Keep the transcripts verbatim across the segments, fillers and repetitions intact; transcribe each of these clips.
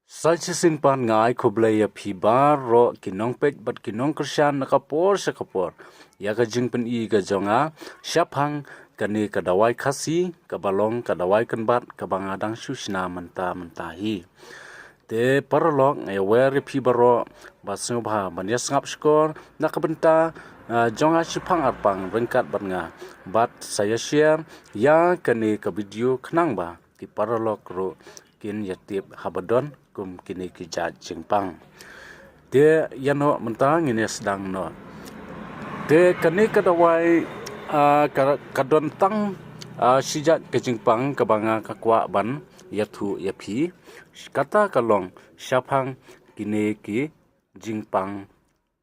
Sa shisien pat nga ai khublei ïa phi baroh ki nongpeit bad ki nongkyrshan na ka por sha ka por ïa ka jingpyni ka jong nga shaphang kane ka dawai Khasi kaba long ka dawai kynbat kaba nga dang shu shna mynta mynta hi. Te paralok, nga ïawer ïa phi baroh ba sngewbha ban ïa sngap shkor na ka bynta jong nga shiphang arpang ryngkat bad nga, bad sa ïa share ïa kane ka video khnang ba ki paralok ruh kin ïa tip haba don kum kine ki jait jingpang. Te ïa noh mynta ngin ïa sdang noh. Te kane ka dawai ka don tang shi jait ka jingpang kaba nga kwah ban ïathuh ïa phi. Kata ka long shaphang kine ki jingpang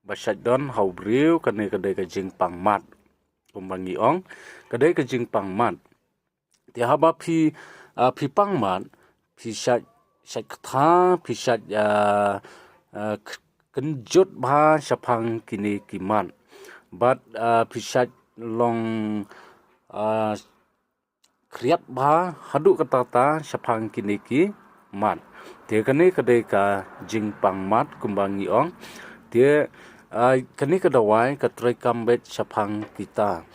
ba shait don ha u briew, kane ka dei ka jingpang mat. Kumba ngi ong, ka dei ka jingpang mat. Te haba phi phi pang mat, phi shait shait ktha, phi shait kynjut bha shaphang kine ki mat. Bad phi shait long khriat bha haduh katta katta shaphang kine ki mat. Te kane ka dei ka jingpang mat kumba ngi ong. Te kane ka dawai ka trei kam beit shaphang kita.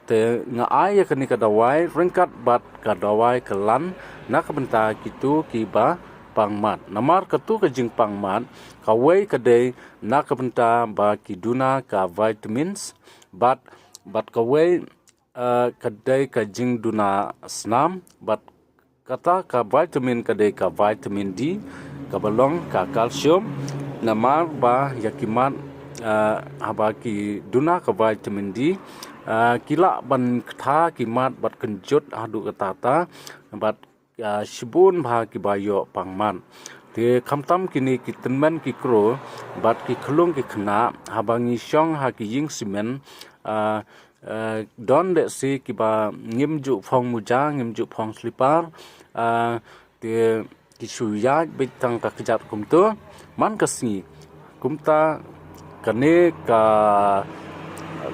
Te nga ai ïa kane ka dawai ryngkat bad ka dawai ka lan na ka bynta kito kiba pang mat. Namar katu ka jingpang mat, kawei ka dei na ka bynta ba ki duna ka vitamins bad bad kawei ka dei ka jingduna snam bad kata ka vitamin ka dei ka vitamin D kaba long ka calcium. Namar ba ïa ki mat haba ki duna ka vitamin D ki lah ban ktha ki mat bad kynjut haduh katta katta bad shibun bha kiba ïoh pang mat. Te khamtam kine ki tymmen ki kro bad ki khlung ki khynnah haba ngi shong ha ki ïing simen, don lehse kiba ngim ju phong muja, ngim ju phong slipar. Te ki shu ïaid beit tang ka kjat kumto man ka sngi. Kumta kane ka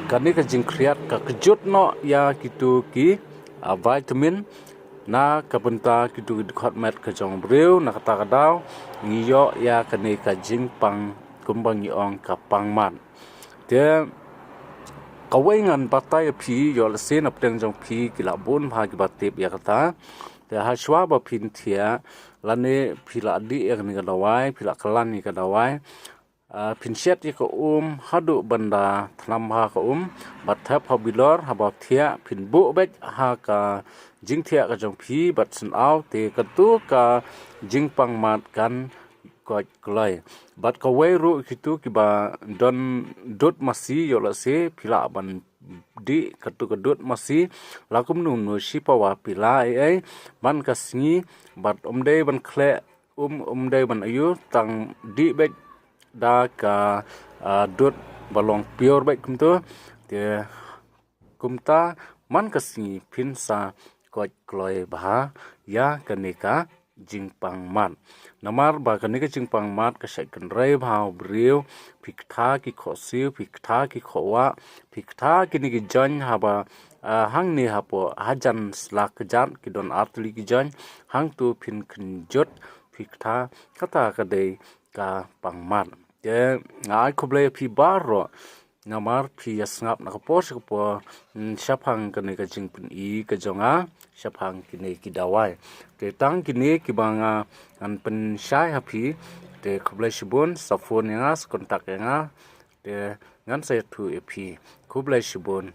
kane ka jingkhriat ka kjut noh ïa kito ki vitamin na ka bynta kito ki dkhot met ka jong u briew. Na kata ka daw ngi ïoh ïa kane ka jingpang kumba ngi ong ka pang mat. Te kawei ngan batai ïa phi, ïoh lehse na pdeng jong phi ki la bun bha kiba tip ïa kata. Te ha shuwa ba phin thiah lane phi la dih ïa kane ka dawai, phi la klan ïa ka dawai, phin shet ïa ka um haduh ban da thnam bha ka um bad thep ha bilor. Haba thiah phin buh beit ha ka jingthiah ka jong phi bad sngewthuh te katu ka jingpang mat kan koit kloi. Bad kawei ruh kito kiba don dud masi, ïoh lehse phi lah ban dih katu ka dud masi la kumno kumno shi pawa phi la ei ei man ka sngi bad ym dei ban khleh um ym dei ban aiu, tang dih beit da ka dud ba long pure beit kumto. Te kumta man ka sngi phin sa koit kloi bha ïa kane ka jingpang mat. Namar ba kane ka jingpang mat ka shait kynrei bha u briew. Phi ktha ki khohsiew, phi ktha ki khohwah, phi ktha kine ki join haba hangne hapoh hajan sla kjat ki don artylli ki join. Hangto phin kynjut phi ktha, kata ka dei ka pang mat. Te nga ai khublei ïa phi baroh. Namar phi ïa sngap na ka por sha ka por shaphang kane ka jingpyni ka jong nga shaphang kine ki dawai. Te tang kine kiba nga ngan pynshai ha phi. Te khublei shibun, sa phone ïa nga, sa contact ïa nga. Te ngan sa ïathuh ïa phi. Khublei shibun.